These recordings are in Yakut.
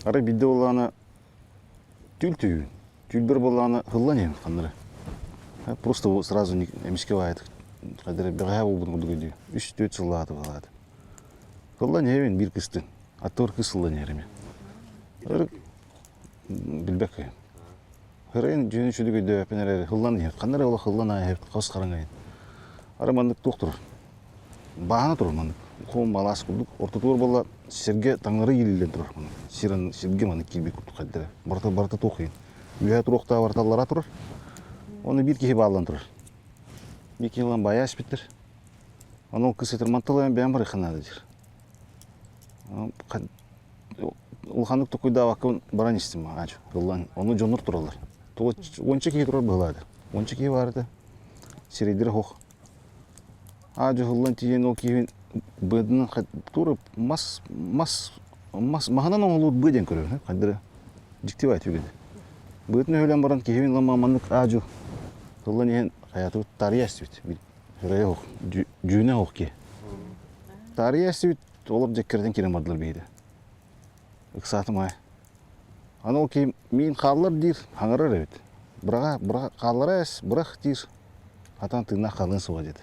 Арай биирдэ буоллаҕына түүл түүн, түүлбэр буоллаҕына һыллан иһэн ханнары. Просто сразу эмискэ баайытык хайдары бэҕэһээ буолбутун курдук өйдүүбүн. Үс-түөрт сыллаата баҕалаата. Һыллан иһэбин биир кыстын. Аттыбар кыыс ыллан иһэр эмиэ. Билбэккэ. Хырайын дьүһүн үчүгэй өйдөөбөппүн эрээри һыллан иһэр. Ханна эрэ олох һыллан ааһа хос хараҥайын. Ара маннык туох турар? Баана турар маннык. Хоом балаас курдук. Ортотугар буолла сиргэ таҥнары иилиллэн турар. Сир сиргэ маннык киирбит курдук хайдара. Барыта барыта туох иһин. Үөһэ туруохтаа барыта аллара турар. Оны биир киһи бааллан турар. Биир киһи ылан баайа испиттэр. Ону ол кыыс этэр манталайан бэйэм барыахха наада диир. Улаханнык токуйдаабакка баран истим аачы ыллан ону дьоннор тураллар. Уонча киһи турар быһылаады. Уонча киһи баар этэ. Сирэйдэрэ суох. Аадьы ыллан тиийэн ол киһи быатынан тура мас мас мас маһынан оҥоһуллубут быа диэн көрөбүн хайдары дьикти баай түгэни. Быатын өһүлэн баран киһибин ылан маннык аадьы ыллан иһэн хайатыбыт таарыйа эстибит. Хырайа суох, дьүүнэ суох киһи. Таарыйа эстибит Олор дьэккэрдэн киирэн бардылар биһиги. Ыксаатым аай. Аны ол киһи миин хааллар диир, хаҥырар эбит. Быраҕа, быраҕа, хааллара эс, бырах диир. Хатан тыыннаах хаалыан суоҕа диэтэ.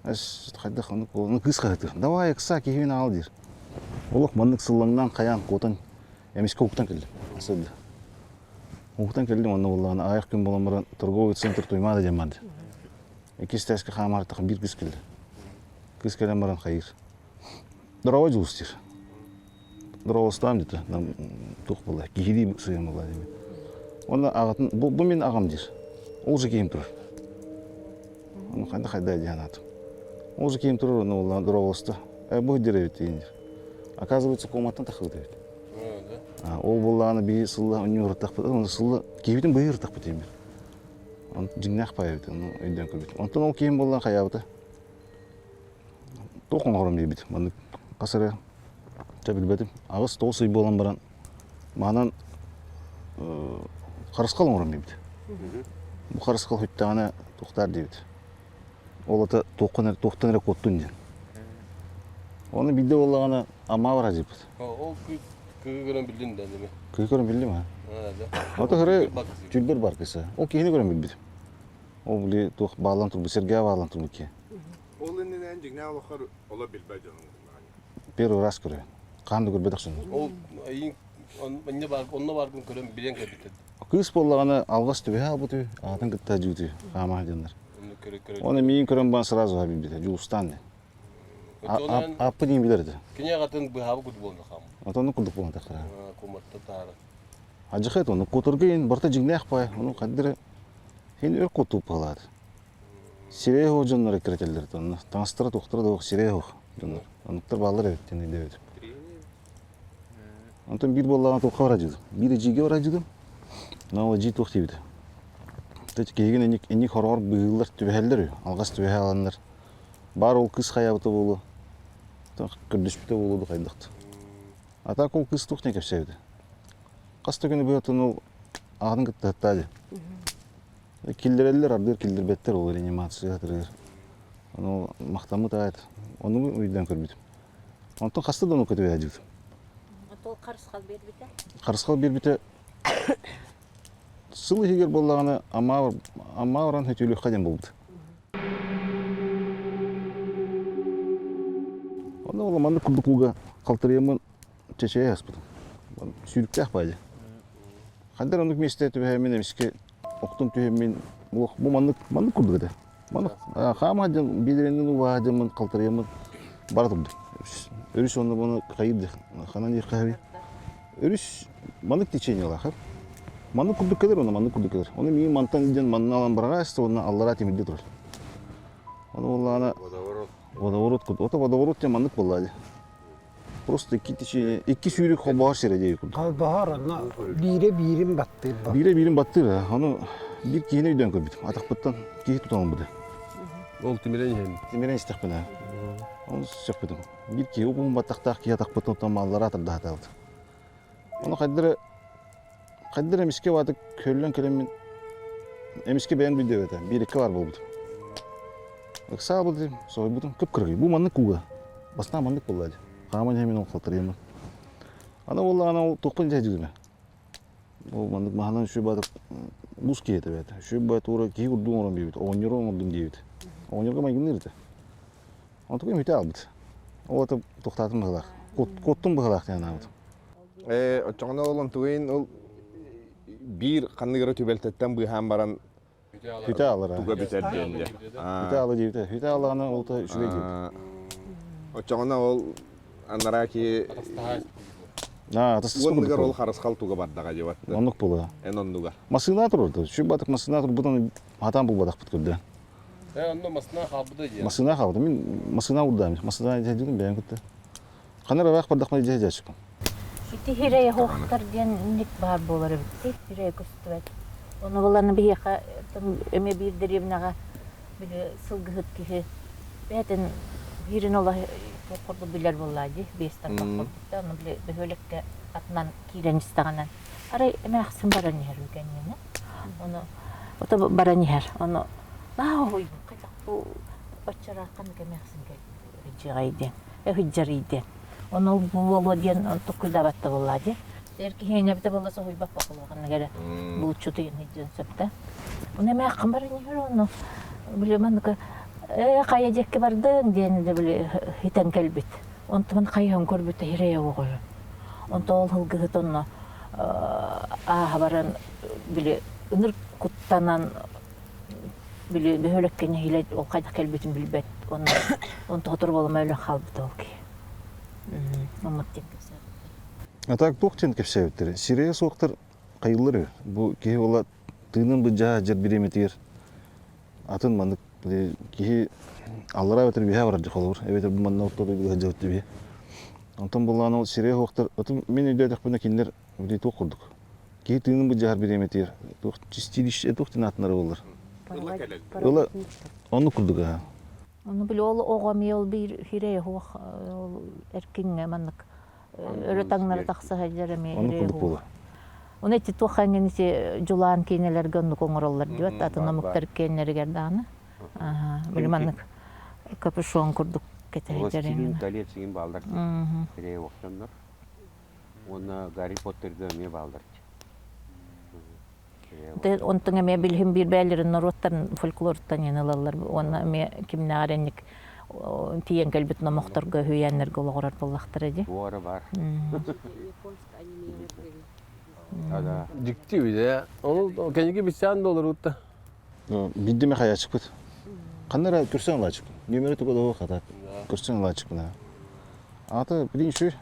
Эс, хайдах оннук буолан, кыыс хаһытыр. Давай, ыксаа, киһибин аал диир. Олох маннык сыллаҥнаан хайаан куотан, эмискэ уһуктан кэллим. Сылдьа. Уһуктан кэллим, онно буоллаҕына аҕыйах күн буолан баран торговый центр Туймаада диэн барды. Иккис этээскэ хаамаартахым биир кыыс кэллэ. Кыыс кэлэн баран хайыыр. Здорово, Дьулус диир. Здоровостаам диэтэ. Туох буолла, киһилии сыһыан буолла диэн. Уонна аҕатын, бу, бу мин аҕам диир. Ол же киһим турар. Ону хайда хайда дии санаатым. Ол же киһим турар, онно буолла здоровоста. Э, бу диир эбит диэн диир. Оказывается, коматтан тахсыбыт эбит. Ол буоллаҕына биһи сылла онньуу сылла киһибитин быһыыртахпыт диэн Дьиҥнээх паа эбит, ону өйдөөн көрбүтүм. Онтон ол киһим буоллаҕына хайаабыта? Туох оҥорон биэрбит? Маннык хас эрэ чэ билбэтим. 8-9 ый буолан баран маанан харысхал оҥорон биэрбит. Бу харысхал сүттэҕинэ туохтаар диэбит. Ол ата туоххан эрэ туохтан эрэ куоттун диэн. Оны биирдэ буоллаҕына Амма барар диэбит. Ол кыгы көрөн биллин да неме? Кыгы көрөн биллим а. Ото хыры түүлбэр бар кыса. Ол киһини көрөн билбитим. Ол били туох бааллан турбут, сэргээ бааллан турбут киһи. Ол иннинэн дьиҥнээх олоххор оло билбэт дьонуҥ Первый раз көрөбүн. Хаан да көрбөтөх сыннар. Ол айын онно бар онно баргын көрөн билэн кэлбит. Кыыс буоллаҕына алҕас түбэһэ албыт үһү, аҕатын кытта дьүүтү хаамаа дьоннор. Оны миин көрөн бан сразу билбитэ, Дьулустаан диэн. Ааппы диэн билэр этэ. Кини аҕатын быһаабы курдук буолан хааммыт. Отонну курдук буолан тахтара. Куматта таара. Адьахет ону куотурга ин барта дьиҥнээх пай, ону хаддыры хин өр куотуп палаат. Сирэй хоох дьоннор эккирэтэллэр онно. Таҥастара туохтара да сирэй хоох дьоннор. Оннуктар бааллар эбит диэн өйдөөбүтүм. Онтон биир буоллаҕына туохха барадьыдым? Биир эдьиийгэ барадьыдым. Но эдьиий туох диэбитэ. Киһигин инник инник хороҕор быыһыыллар түбэһэллэр үһү. Алҕас түбэһэ аланнар. Баар ол кыыс хайаабыта буолуо. Көрдөспүтэ буолуо да хайдах да. А так ол кыыс туох диэн кэпсээбитэ. Хас да күнү быһатын ол аҕатын кытта сыттаа дии. Киллэрэллэр, ардыыр киллэрбэттэр ол реанимация сатырыгар. Ону махтаммыт аайы ону өйдөөн көрбүтүм. Онтон хаста да ону көтүбэ сылдьыбытым. Ол харысхал биэрбитэ? Харысхал биэрбитэ сыл иһигэр буоллаҕына Амма Амма баран хөтүөлүөххэ диэн буолбут. Онно ол маннык курдук ууга халтарыйаммын чэчэйэ аспытым. Сүүрүктээх баайы. Хандар оннук миэстэ түбэһэммин эмискэ охтон түһэммин бу маннык маннык курдук этэ. Маннык хаама диэн биэдэрэнэн убаһа диэммин халтарыйаммын бара турдум. Өрүс онно буну хайыр ханан диэххэ Өрүс маннык течениелаах. Маннык курдук кэлэр, онно маннык курдук кэлэр. Ону миигин мантан диэн манна алан быраҕа эстэ уонна аллараа тимирдэ турар. Ону буоллаҕына Водоворот. Водоворот курдук. Ото водоворот диэн маннык буолла дии. Просто икки течение, икки сүүрүк холбоһор сирэ диэки курдук. Холбоһор онно биирэ биирин баттыыр бу. Биирэ биирин баттыыр. Ону биир киһини өйдөөн көрбүтүм. Атахпыттан киһи тутан ылбыта. Ол тимирэн иһэн. Тимирэн истэхпинэ. Оны сөппүтүм. Биир киһи уһун баттахтаах киһи атахпытын оттон маллара атырдаһатаабыт. Ону хайдары хайдары эмискэ баатык көллөн кэлэммин эмискэ бэйэм билдиэбэтэ биириккэ баар буолбутум. Ыксаабытым, соһуйбутум кып-кыргый. Бу маннык кууга. Бастаан маннык буолла дии. Хааман иһэмин ол халтарыйаммын. Аны буоллаҕына ол туохпун дьэ Ол маннык маһынан үчүгэй баатыр уус киһи этэ бэйэтэ. Үчүгэй баатыра киһи курдук оҥорон биэрбит, оҕонньору оҥордум диэбит. Оҕонньорго майгынныыр этэ. Онтукай мүтэ аалбыт. Ол ата тохтоотум быһыылаах. Куоттум быһыылаах диэн анаабытым. Ээ, оччоҕуна ол онтугайын ол биир ханнык эрэ түбэлтэттэн быыһаан баран Хүтэ аалара. туга бүтэр диэн дьэ. Хүтэ аала диэбитэ. Хүтэ аалаҕына ол та үчүгэй диэбит. Оччоҕуна ол анараа киһи Атастаспыт уоннугар ол харысхал туга бардаҕа диэбат. Оннук буолуо. Эн оннугар. Массыына турурду. Сүр батык массыына турбутун хатаан булбатахпыт көрдөөн. Э, онно массыына хаалбыта диэн. Массыына хаалбыта. Мин массыына урдаам. Массыына дьэ бэйэм кытта. Ханна ыраах бардахпына дьэ дьэ Ити хирэй оһохтор диэн ник баар буолар эбит. Хирэй көстүбэт. Ону булан биһиэхэ эмиэ биир дэриэбинэҕэ били сылгыһыт киһи бэйэтин биирин олох курдук билэр буоллаа дии биэс тарбах курдук да ону били бөһүөлэккэ атынан киирэн истэҕинэ арай эмээхсин баран иһэр үгэнньинэ ону ото баран иһэр ону аа хайдах бу баччарааххан эмээхсин кэлбит диэн ыһыдьарый диэн ону буолуо диэн туккуйдаабат да буоллаа дии эр киһи эбитэ буолла соһуйбат буолуоханнык эрэ булчутуйан сылдьыан сөп да ону эмээххин баран иһэр ону били маннык ээ хайа диэкки бардыҥ диэн били хитэн кэлбит онтон хайыһан көрбүтэ хирэйэ оҕойо онто ол сылгыһыт онно ааһа баран били ыныр куттанан били бөһүөлэккэ нэһиилэ ол хайдах кэлбитин билбэт онно онто сотору буолума өлөн хаалбыта ол киһи оммут диэн кэпсээбиттэр А так туох диэн кэпсээбиттэрэ сирэйэ суохтар хайыллар үһү бу киһи уола тыынын былдьаһа дьэр бириэмэтигэр атын маннык киһи аллараа эбэтэр үөһээ барар дьэ холобур эбэтэр бу манна ортото сылдьыбыт үһү онтон былаан ол сирэйэ суохтар отун мин өйдөөтөхпүнэ кинилэр били туох курдук киһи тыынын былдьаһар бириэмэтигэр туох чистилище туох диэн аатынара буоллар ыла оннук курдук аха Ону били ол оҕо эмиэ ол биир хирэйэ суох ол эркиҥҥэ маннык өрө таҥнары тахса сылдьар эмиэ оннук курдук буолар Ону ити туох эҥин ити дьулаан киинэлэргэ оннук оҥороллор диэбэт атын омуктар киэннэригэр даҕаны били маннык капюшон курдук кэтэһэр Властелин колец игин бааллар хирэйэ охсоннор уонна Гарри Поттерга эмиэ бааллар Онтон эмиэ билиһин биир бээлэрин норуоттарын фольклоруттан иэн ылаллар уонна эмиэ кимнээҕэр энник тиийэн кэлбит номохторго үһүйээннэргэ олоҕурар буоллахтара дии. Буора бар. Дьикти үдэ. Ол кэнники бисээн доллар утта. Бидди мехаячыкпыт. Ханна эрэ көрсөн ылаачыкпын. Нүөмэри туга да хата. Көрсөн ылаачыкпын. Ата билин үчүгэй.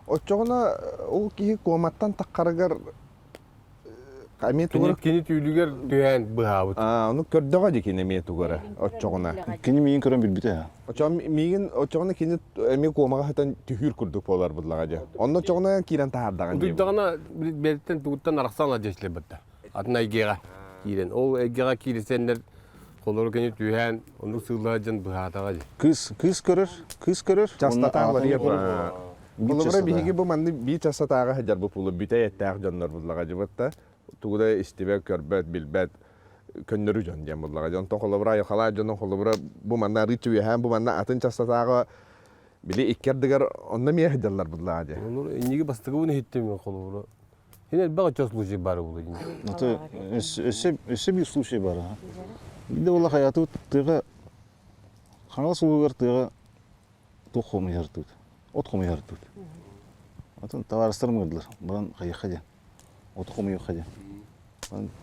Оччоҕуна ол киһи куоматтан таххарыгар эмиэ тугара Кини түүлүгэр түһээн быһаабыт. Аа, ону көрдөҕө дии кини эмиэ тугара оччоҕуна. Кини миигин көрөн билбитэ. Оччоҕо миигин оччоҕуна кини эмиэ куомаҕа сытан түһүүр курдук буолар буоллаҕа дьэ. Онно оччоҕуна киирэн таһаардаҕын дии. Утуйдаҕына бэйэтиттэн тугуттан арахсан ала дьэслэбэттэ. Атын эйгэҕэ киирэн. Ол эйгэҕэ киирсэннэр холору кини түһээн оннук сыыллаах дьон быһаатаҕа дии. Кыыс кыыс көрөр, кыыс көрөр. Частотаҕа уларыйар. Холобура биһиги бу манны биир чассатааҕы сылдьар бу пулу бүтэй эттээх дьоннор буллаҕа дьыбытта тугу да истибэт, көрбөт, билбэт көннөрү дьон диэн буллаҕа. Онтон холобура айылҕалаах дьонун холобура бу манна арыыччы үөһээн бу манна атын чассатааҕы били икки ардыгар онно эмиэ сылдьаллар буллаҕа дии. Инниги бастакыбын иһиттим холобура. Син элбэх өчө случай баар буолуо дии. Это өссө өссө биир случай баар. Биирдэ буолла хайатыбыт тыаҕа Хаҥалас улууһугар тыаҕа туох хомуйартыбыт? От хомуйартыбыт. Атын табаарыстарым ыҥырдылар. Баран хайыахха диэн. Оту хомуйуохха диэн.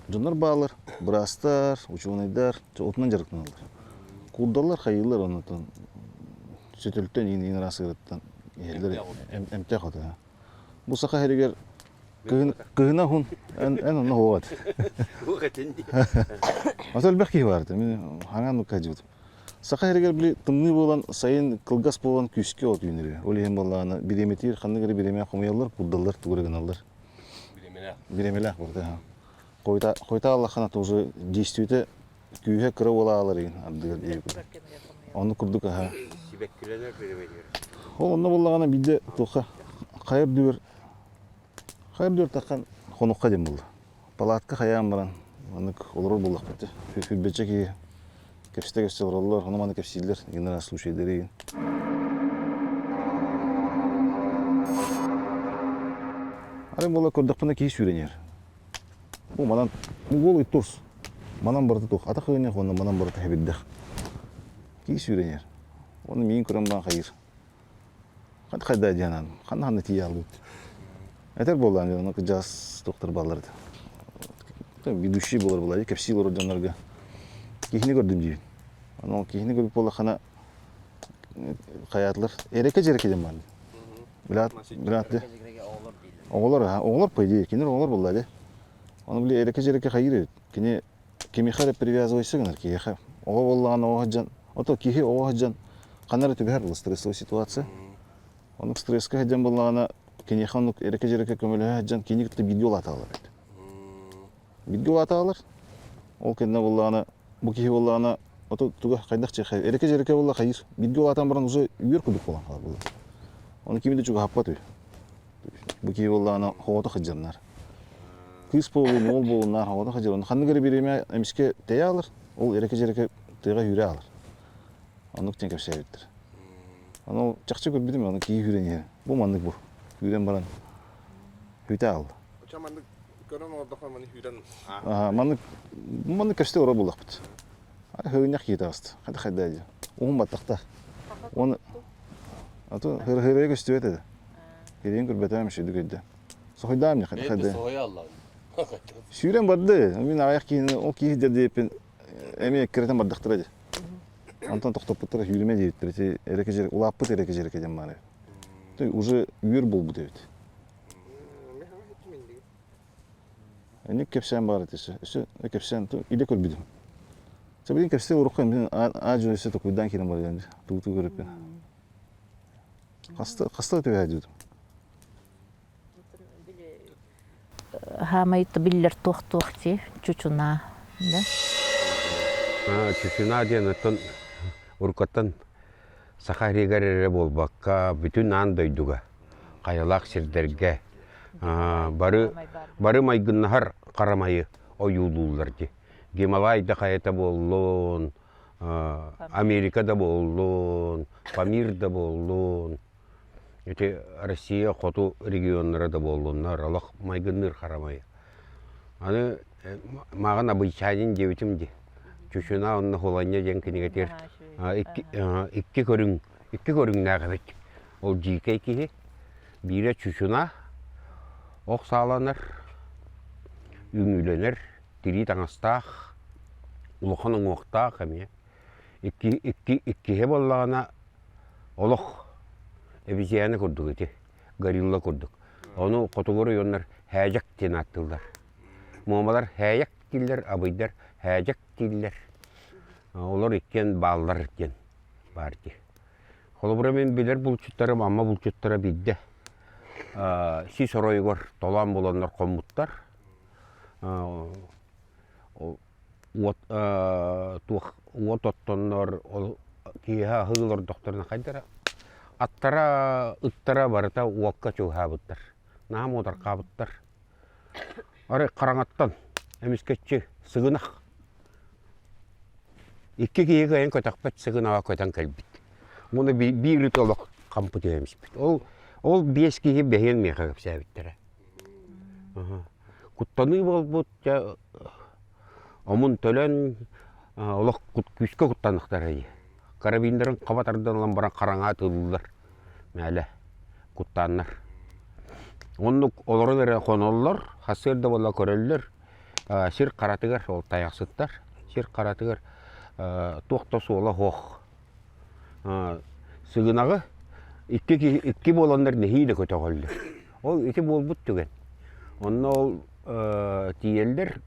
Дьоннор бааллар, быраастар, учуонайдар отунан дьарыктаналлар. Куурдаллар, хайыыллар оннуттан сөтөлтөн иин ыраас ыарыттан иһэллэр эмтээх ото. Бу саха сиригэр кыһына уһун, эн эн онно уһуот. Ото элбэх киһи баар Мин хаҥаан нукка дьыбытым. Саха сиригэр били тымныы буолан, сайын кылгас буолан күүскэ от үүнэр. Ол иһин буоллаҕына бириэмэтигэр ханнык эрэ бириэмэ хомуйаллар, курдаллар, тугу эрэ гыналлар. Бириэмэлээх. Бириэмэлээх барыта. Хойута хойута аллаххына тоже действиете күүһэ кыра буолаалар игин ардыгар диэбит. Ону курдук аха. Сибэккилэнэр бириэмэтигэр. Ол онно буоллаҕына биирдэ туохха хайа үрдүгэр хайа үрдүгэр таххан хонукка диэн буолла. Палатка хайаан баран маннык олорор буоллахпыт Сүүрбэччэ киһи кэпсэтэ-кэпсэтэ олороллор, ону маны кэпсииллэр, игин случайдары игин. Арай буола көрдөхпүнэ киһи сүүрэн иһэр. Бу манан голый торс. Манан барыта туох атах ыанньах уонна манан барыта хэбирдэх. Киһи сүүрэн иһэр. Уонна миигин көрөн баран хайыыр. Ханна хайда диэн ханна ханна тиийэ албыт. Этэр буоллаан дьон ону кыдьаас доктор бааллар этэ. Ведущий буолар буолла кэпсии олорор дьоннорго киһини көрдүм диибин. Ону киһини көрбүт буоллаххына хайаатылар эрэкэ дьэрэкэ диэн баар. Билаат билаат де. Оҕолор оҕолор по идее кинилэр оҕолор буолла де. Ону били эрэкэ дьэрэкэ хайыыр эбит. Кини кимиэхэ эрэ привязывайся гынар киһиэхэ. Оҕо буоллаҕына оҕо сылдьан, ото киһи оҕо сылдьан ханна эрэ түбэһэр буолла стрессовая ситуация. Оннук стресскэ сылдьан буоллаҕына киниэхэ оннук эрэкэ-дьэрэкэ көмөлөһө сылдьан кини кытта бииргэ улааталлар эбит. Бииргэ улааталлар. Ол кэннэ буоллаҕына бу киһи буоллаҕына ото туга хайдах чехэ эрэкэ-дьэрэкэ буолла хайыыр. Бииргэ улаатан баран уже үөр курдук буолан хаалар буолла. Ону кими да чугаһаппат үһү. Бу киһи буоллаҕына оҕото сылдьаннар. Кыыс буолуун, уол буолуун наар оҕото сылдьар. Ханнык эрэ бириэмэ эмискэ тэйэ аалар, ол эрэкэ-дьэрэкэ тыаҕа үүрэ аалар. Оннук диэн кэпсээбиттэр. Ону чахчы көрбүтүм, ону киһи үүрэн иһэр. Бу маннык бу. Үүрэн баран үүтэ аалла. Оча маннык көрөн олордоххо маны үүрэн Аа, маннык маннык көстө оро буллахпыт. Хыынньах киһи таҕыста. Хата хайда дии. Уһун баттахтаах. Уонна ато хырыйа көстүбэт этэ. Кириин көрбөтөм үчүгдүк өйдө. Сохойдаам не хата хайда. Сүүрэн барды. Мин аҕыйах киһини ол киһи диэппин эмиэ эккирэтэн бардахтара дии. Онтон тохтоппуттара сүүрүмэ диэбиттэр. Ити эрэкэ улааппыт эрэкэ дьэрэкэ диэн баар эбит. Уже үөр буолбут эбит. Инник кэпсээн баар этэ өссө. Өссө кэпсээн илэ көрбүтүм. Сабыдын кэпсээ урукку мин аа-дьуо өссө токуйдаан киирэн барыан туу-туу көрүппүн. Хаста хаста түбэһэ дьудум. Хаамай биллэр туох-туох дии чучунаа да? Чучунаа диэн оттон уруккаттан саха иһигэр эрэ буолбакка бүтүн аан дойдуга хайалаах сирдэргэ бары бары майгыннаһар харамайы ойуулууллар дии. Гималай да хайата буоллун, Америка да буоллун, Памир да буоллун, ити Россия хоту регионнара да буоллуннар, олох майгынныыр харамайы. Аны мааҕын абыйчанин диэбитим дии. Чучуна онно Хуланья диэн кинигэтигэр икки көрүҥ икки көрүҥнээх эбит. Ол дьиикэй киһи биирэ чучуна, ох сааланар, үҥүүлэнэр, тирии таҥастаах, улахан уҥуохтаах эмиэ. Икки, икки, иккиһэ буоллаҕына олох обезьяна курдук ити, горилла курдук. Ону хотугу оройуоннар һээдьэк диэн ааттыыллар. Муомалар һээйэк дииллэр, абыйдар һээдьэк дииллэр. Олор иккиэн бааллар диэн баар дии. Холобура мин билэр булчуттарым Амма булчуттара биирдэ сис оройугар толоон буланнар хоммуттар. Уот туох уот оттоннор ол киэһэ аһыы олордохторуна хайдара аттара ыттара барыта уокка чугаһаабыттар. Наһаа муодарҕаабыттар. Арай хараҥаттан эмискэччи сыгынах Икки киһи кыайан көтөхпөт сыгынаҕа көтөн кэлбит. Уонна биир ыт олох хампы түһэн испит. Ол ол биэс киһи бэһиэн миэхэ кэпсээбиттэрэ. Куттаныы буолбут, дьэ омун төлөн олох күүскэ куттаныхтара дии. Карабиннарын хаба тардан ылан баран хараҥа атыылыыллар. Мээлэ куттааннар. Оннук олорон эрэ хоноллор, сарсыарда буола көрөллөр. Сир харатыгар ол тайахсыттар сир харатыгар туох да суола суох. Сыгынаҕы икки киһи икки буоланнар нэһиилэ көтөҕөллөр. Ол ити буолбут түгэн. Онно ол тиийэллэр,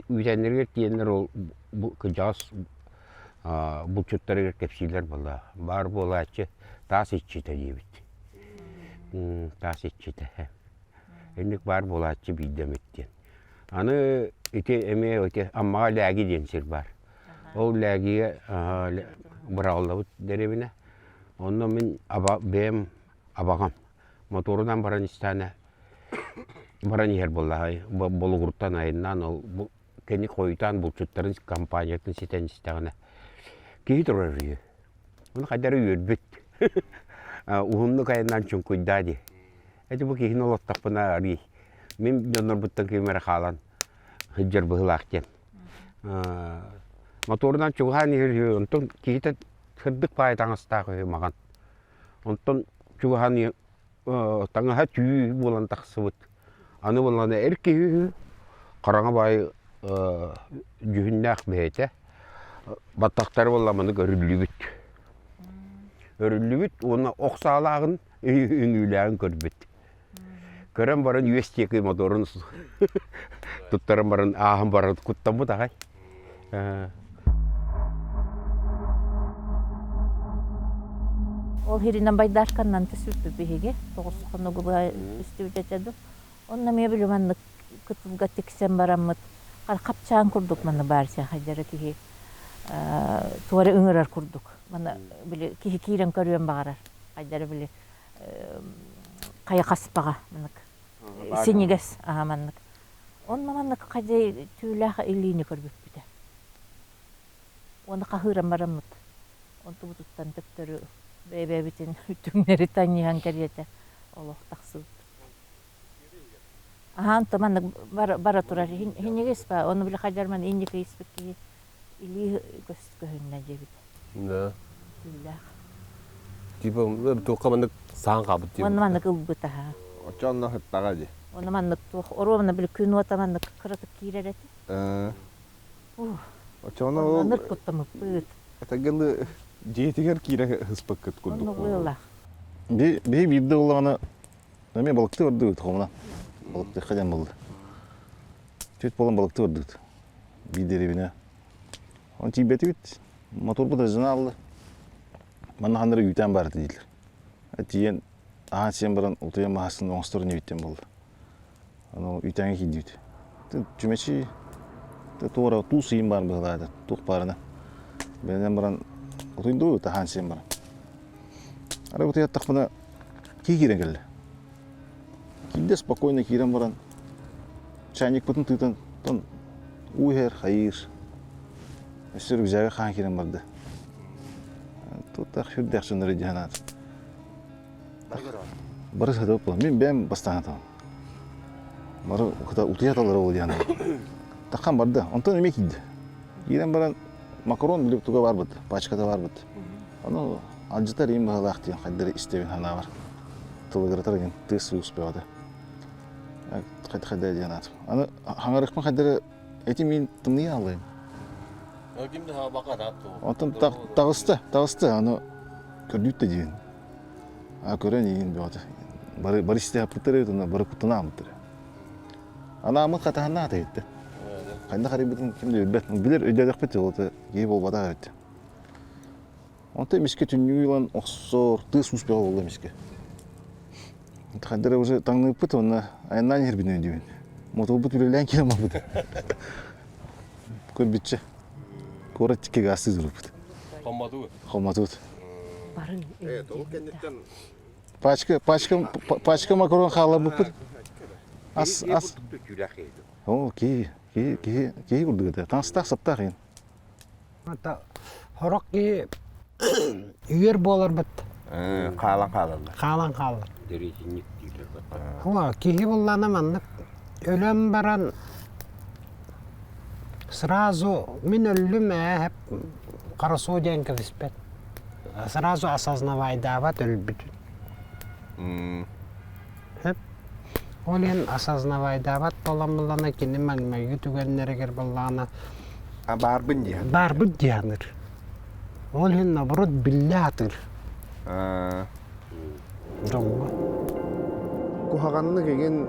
үүтээннэригэр тиийэннэр ол кырдьаҕас булчуттарыгар кэпсииллэр буолла. Баар буолааччы таас иччитэ диэбит. Таас иччитэ. Инник баар буолааччы биирдэ эмит диэн. Аны ити эмиэ ити Аммаҕа Лээги диэн сир баар. Ол Лээгигэ быраҕыллыбыт дэриэбинэ. Онно мин аба бэйэм абаҕам моторунан баран истэҕинэ баран иһэр буоллаҕай Болугуртан айаннаан ол кини хойутаан булчуттарын компаниятын ситэн истэҕинэ киһи турар үһү. Ону хайдах эрэ үөрбүт. Уһуннук айаннаан чуҥкуйдаа дии. Эти бу киһини олоттохпуна арый. Мин дьоннорбуттан ким эрэ хаалан сылдьар быһыылаах диэн. Моторунан чугаһаан иһэр үһү, онтон киһитэ сырдык баайы таҥастаах үһү маҕан. Онтон чугаһаан таҥаһа түү буолан тахсыбыт. Аны буоллаҕына эр киһи үһү, хараҥа баайы дьүһүннээх бэйэтэ. Баттахтара буолла маннык өрүллүбүт. Өрүллүбүт уонна ох саалааҕын үҥүүлээҕин көрбүт. Көрөн баран үөс диэки моторун туттаран баран ааһан баран куттаммыт аҕай. Ол иһиринэн байдаарканнан түсүппүт биһиги тоҕус хонугу быһа түстүбүт этэ дуу. Онно эмиэ били маннык кытылга тиксэн бараммыт хапчаан курдук манна баар сиэхэйдэрэ киһи туора ыҥырар курдук. Маны били киһи киирэн көрүөн баҕарар. Хайдара били хайа хаспаҕа маннык синьигэс аһа маннык. Онно маннык хадьай түүлээх илиини көрбүппүтэ. Уонна хаһыыран бараммыт. Онтубутуттан төптөрү бэйэ-бэйэбитин түҥнэри танньыһан кэриэтэ олох тахсыбыппыт. Аһаан то маннык бара турар иһинньигэс ба ону били хадьарман инники испит киһи илии көһүннэ диэбит. Да. Түүлээх. Типа туохха маннык саан хаалбыт диэн. Уонна маннык ылбыт аһа. Оччо онно сыттаҕа дии. Уонна маннык туох оруобуна били күн уота маннык кыратык киирэр этэ. Оччоҕуна ол Оннук куттамыппыт. Этагылы дьиэтигэр киирэ сыспыккыт курдук. Оннук быылах. Би биһи биирдэ буоллаҕына эмиэ балыктыы бардыбыт хомуна. Балыктыахха диэн буолла. Түт буолан балыктыы бардыбыт. Биир дэриэбинэ. Оны тиийбэтибит. Моторбут ажына алла. Манна ханнары үүтээн баар дииллэр. Тиийэн аһаан сиэн баран утуйан маһасын оҥосторун үүттэн буолла. Аны үүтээҥҥэ киирдибит. Чүмэчи туора туус ыйым баар быһыылаата, туох баарына. Бэлэнэн баран утуйдубут, аһаан сиэн баран. Арай утуйаттахпына киһи киирэн кэллэ. Киирдэ спокойно киирэн баран чайникпытын тыытан тон уу иһэр, хайыыр. Өссө рюкзагы хаан киирэн барда. Туттах сүрдээх дьоннор дии санаатым. Бары сатабыт буолан. Мин бэйэм бастаан атабын. Бары утуйа аталлара ол диэн. Таххан барда. Онтон эмиэ киирдэ. Киирэн баран макарон билип туга барбыт, пачката барбыт. Ону алдьатар иин быһалаах диэн хайдары истэбин санаабар. Тылыгыратар диэн тыас уус бөҕөтө. Хайда диэн аатым. Аны хаҥарыкпын хайдары эти мин тымныйа алайым. Онтон таҕыста, таҕыста, аны көрдүүт да диэн. А көрөн иин бөҕөтө. Бары бары истэһэппиттэр эбит уонна бары куттанаабыттар. Анааммыт хатаһаннаах эбиттэ. Хайдах арыйбытын ким да билбэт. Билэр өйдөөтөхпүт ол киһи буолбатах эбит. Онтон эмискэ түннүгү ылан охсор, тыас уус бөҕө буолла эмискэ. Хайдара уже таҥныыппыт уонна айаннаан иһэрбин өйдүүбүн. Моторбут үлэлээн киирэн барбыта. Көрбүтчэ. Куорат тикки гаастыы турбут. Хоммотуут. Хоммотуут. Барын Пачка, пачка, пачка макарон хаалларбыппыт. Ас, ас. О, киһи, киһи, киһи, киһи курдук этэ. Таҥастаах, саптаах иһин. Хорох киһи үөр буоларбыт. Хаалан хаалаллар. Хаалан хаалар. Дэриэтинник дииллэр О, киһи буллаана маннык өлөн баран сразу мин өллүм ээ хорошо диэн кэбиспэт. Сразу осознавайдаабат өлбүтүн. Ол иһин осознавайдаабат буолан буллана кини маҥнайгы түгэннэригэр буоллаҕына А баарбын диэн. Баарбыт дианыр. Ол иһин наоборот биллэ атыр. Дьоҥҥо. Куһаҕаннык игин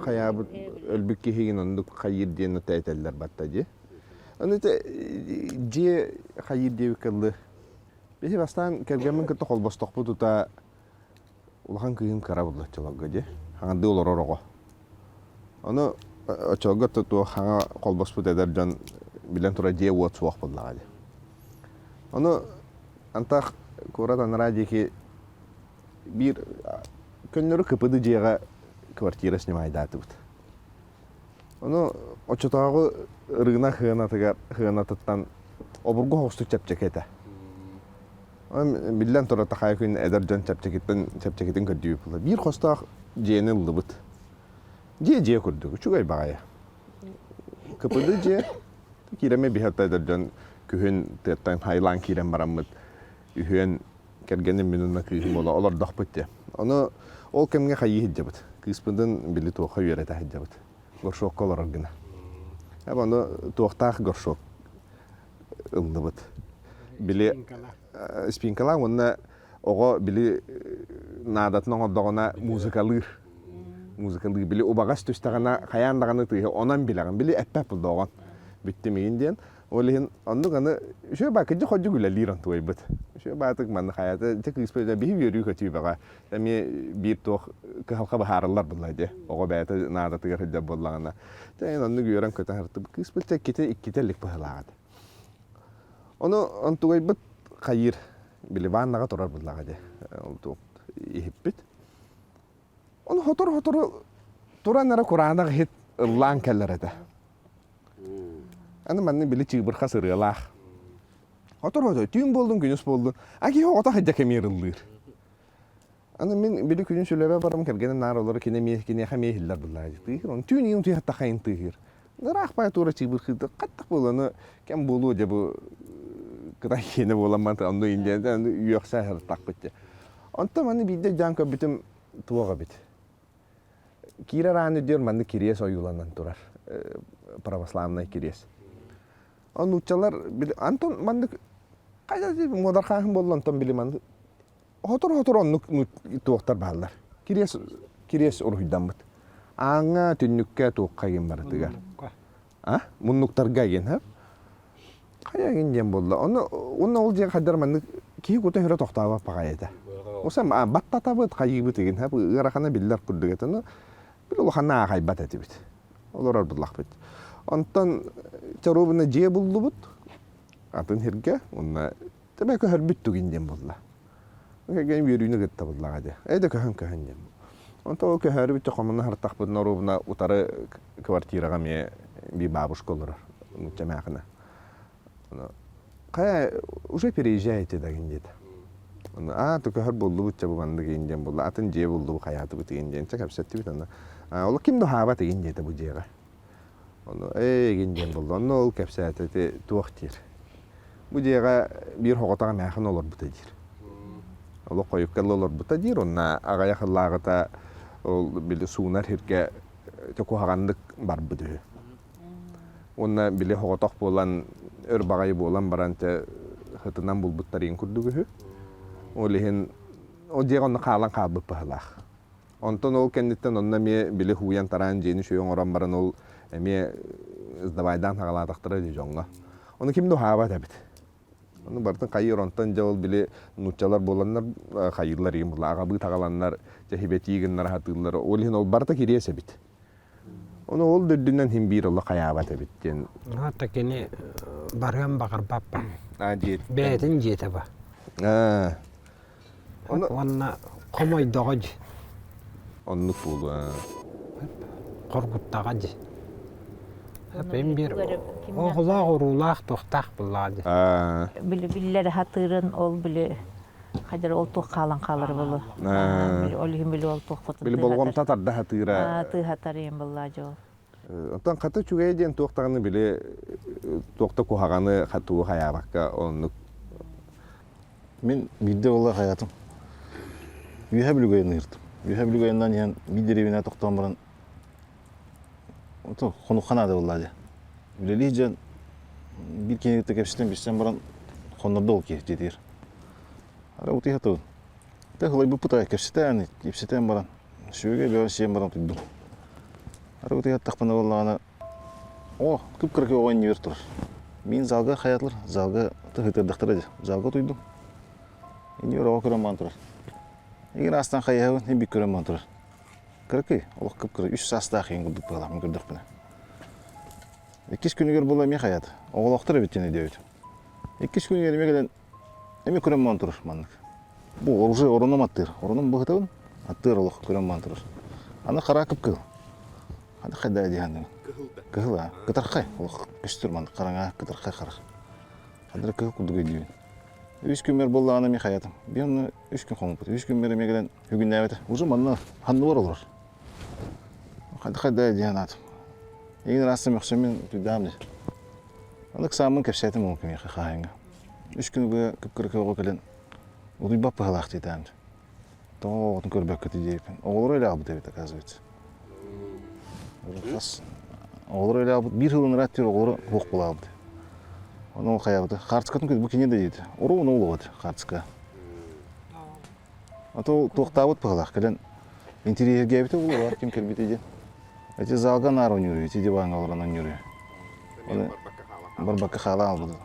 хайаабыт өлбүт киһигин оннук хайыыр диэн этэллэр батта дии. Аны дьиэ хайыыр диэбиккэ дылы биһи бастаан кэргэммин кытта холбостохпут тута улахан кыыһым кыра буолла оччолорго дии хаҥардыы олорор оҕо ону оччолорго туох хаҥа холбоспут эдэр дьон билэн турар дьиэ-уот суох буоллаҕа дии ону антах куорат анараа диэки биир көннөрү КПД дьиэҕэ квартира снимайдаатыбыт ону оччотооҕу ырыына хыанатыгар хыанатыттан обургу соҕустук чэпчэки этэ Биллэн турар, такая күн эдэр дьон чэпчэкиттэн чэпчэкитин көрдүүбүт буолла. Биир хостоох дьиэни ыллыбыт. Дьиэ дьиэ курдук, үчүгэй баҕайы. КПД дьиэ киирэмэ биһаттайдар дьон күһүн тыаттан хайлаан киирэн бараммыт үһүөн кэргэним мин уонна кыыһым уола олордохпут дии. Ону ол кэмҥэ хайыы сылдьабыт. Кыыспытын били туохха үөрэтэ сылдьабыт. Горшокка олорор гына. Ону туохтаах горшок ыллыбыт. Били спинкалаах уонна оҕо били наадатын оҥордоҕуна музыкалыыр. Музыкалыыр. Били убаҕас түстэҕинэ хайаан даҕаны тыаһы онон билэҕин. Били эппэт булдоҕон. Бүттүм игин диэн. Ол иһин оннук аны үчүгэй баа кырдьык хордьук үлэлиир онтуойбут. Үчүгэй баатык манна хайата дьэ кыыспыт биһи үөрүү көтүү бөҕө. Эмиэ биир туох кыһалҕа быһаарыллар буолла дии. Оҕо бэйэтэ наадатыгар сылдьар буоллаҕына. Дьэ оннук үөрэн көтөн сырыттыбыт. Кыыспыт дьэ иккитэ иккитэ илик быһыылаах этэ. Ону онтугайбыт хайыыр били ваннаҕа турар буоллаҕа дии. Ол туох иһиппит. Ону сотору-сотору туран эрэ кураанах иһит ыллаан кэлэр этэ. Аны манна били чыыбырха сырыалаах. Отор-отор түүн буоллун, күнүс буоллун, а киһи оҕото сылдьа кэмиэр ыллыыр. Аны мин били күнүс үлэбэ барым кэргэним наар олору кини эмиэ киниэхэ эмиэ иһиллэр буллаа тыыһыр. Оны түүн иин утуйа тахайын тыыһыр. Ыраах бай туора чыыбырхыырды хаттах буоланы кэм буолуо дьэ бу кытай киэнэ буолан манта онну индияны үөхсэ сырыттахпыт дьэ. Онтон маны биирдэ дьаан көрбүтүм туох эбит. Киирэр аан үрдүгэр маннык кириэс ойууланан турар православнай кириэс. Ол нууччалар Антон маннык хайда муодархааһын буолла онтон били маннык Сотору-сотору оннук туохтар бааллар. Кириэс, кириэс уруһуйдаммыт. Ааҥҥа, түннүккэ, туохха игин барытыгар. А? Муннуктарга игин, ха? Хайа игин диэн буолла. Ону, уонна ол дьиэ хайдар маннык киһи кута сүрэ тохтообот баҕайы этэ. Осам баттатабыт, хайыыбыт игин, ха? Ыарахана биллэр курдук этэ. Ну, бил улаханна аахайбат этибит. Олорор буллахпыт. Онтон чоруобуна дьиэ буллубут. Атын сиргэ, уонна Тэбэ көһөрбүт тугин диэн буолла. Кэргэним үөрүүнү кытта буллаҕа дии. Ээ да көһөн көһөн диэн. Онтон ол көһөрүбүт хомуна хартахпытын оруобуна утары квартираҕа эмиэ биир бабушка олорор нуучча эмээхинэ. Хайа уже переезжаете дагин диэтэ. Аа көһөр буоллубут чэ бу маннык игин диэн буолла. Атын дьиэ буллубут хайаатыбыт игин диэн чэ кэпсэттибит аны. Ол ким да хаабат игин диэтэ бу дьиэҕэ. Ону ээ игин диэн буолла. Онно ол кэпсээтэ ити туох диир. Бу дьиэҕэ биир соҕотох эмээхин олорбута диир. Олох хойукка дылы олорбута диир. Онно аҕыйах ыллааҕыта ол били суунар сиргэ куһаҕаннык барбыт үһү. Уонна били соҕотох буолан өр баҕайы буолан баран те сытынан булбуттар иин курдук үһү. Ол иһин ол дьиэҕэ онно хаалан хаалбыт быһыылаах. Онтон ол кэнниттэн онно эмиэ били хууйан-тараан дьиэни үчүгэй оҥорон баран ол эмиэ сдавайдаан хаҕалаатахтара дии дьоҥҥо. Ону ким да уһаабат эбит. Ону барытын хайыыр онтон дьэ ол били нууччалар буоланнар хайыыллар игин була аҕабыы таҕаланнар дьэ хибэтии гыннара сатыыллар. Ол иһин ол барыта кириэс эбит. Ону ол да үрдүнэн иһин биир олох хайаабат эбит диэн. Хата кини барыан баҕарбаппын. Аа дьиэ. Бэйэтин дьиэтэ ба. Аа. Уонна хомойдоҕо дьи. Оннук буолуо. Хоргуттаҕа дьи. Эпин биир оҕолоох уруулаах туохтаах буллаҕа дьи. Били биллэр хатыырын ол били хайдар ол туох хаалан хаалар болу. Ол иһин били ол туохпутун Били болҕомто тарда хатыыра. Тыыһатар иһин буллаа дьол. Оттон хата үчүгэйэ диэн туох даҕаны били туох да куһаҕаны хатуу хайаабакка оннук Мин биирдэ буолла хайаатым. Үөһэ Бүлүүгэ айанныыртым. Үөһэ Бүлүүгэ айаннаан иһэн биир дэриэбинэҕэ тохтоон баран ото хонукка наада буолла дии. Үлэлии дьон биир киһини кытта кэпсэтэн билсэн баран хоннордо ол киһи дьиэтигэр. Арай утуйа сатабын. Тэ ылайбыппыт аҕай кэпсэтэн, кэпсэтэн баран сүөгэ бөҕө сиэн баран утуйдум. Арай утуйа сыттахпына буоллаҕына О, кып-кыракый оҕо иннибэр турар. Мин залга хайаатылар, залга тыһытырдахтара дии. Залга утуйдум. Иннибэр оҕо көрөн баран турар. Эгин аастан хайыһабын, ин бик көрөн баран турар. Кыракый, олох кып-кыра, үс саастаах иһин курдук быһалаах мин көрдөхпүнэ. Иккис күнүгэр буолла эмиэ хайаата. Оҕолоохтор эбит диэн өйдөөбүтүм. Иккис күнүгэр эмиэ кэлэн эмиэ көрөн баран турар маннык. Бу уже оронум аттыыр. Оронум быһытабын, аттыыр олох көрөн баран турар. Аны хара кып-кыһыл. Аны хайда дии саныыбын. Кыһыл аа. Кытархай. Олох көстөр маннык хараҥа кытархай харах. Ханна кыһыл курдук өйдүүбүн. Үс күммэр буоллаҕына эмиэ хайатым. Биир онно үс күн хоммуппут. Үс күммэр эмиэ кэлэн бүгүннээбэтэ. Уже манна ханныбар олорор. Хайда-хайда дии санаатым. Игин ыраастан мөхсөммүн утуйдаам дии. Аны ыксааммын кэпсээтим ол кимиэхэ хаһааҥҥа. Үс күн быһа кып-кыракый оҕо кэлэн утуйбат быһалаах диэтээн. Тоҕо оҕотун көрбөккүт диэбиппин. Оҕолоро илэ аҕалбыт эбит, оказывается. Хас оҕолоро илэ аҕалбыт биир сыл ыраат диир оҕолоро суох буолаабыт. Ону ол хайаабыта. Хаартыскатын көрбүт кини да диэти. Оруобуна ол оҕо хаартыска. А то туохтаабыт быһалаах кэлэн интириэһиргээбитэ буолуо ким кэлбитэ диэн. Эти залга наар оонньуур, ити диваҥҥа олорон оонньуур. Барбакка хаалан албыт.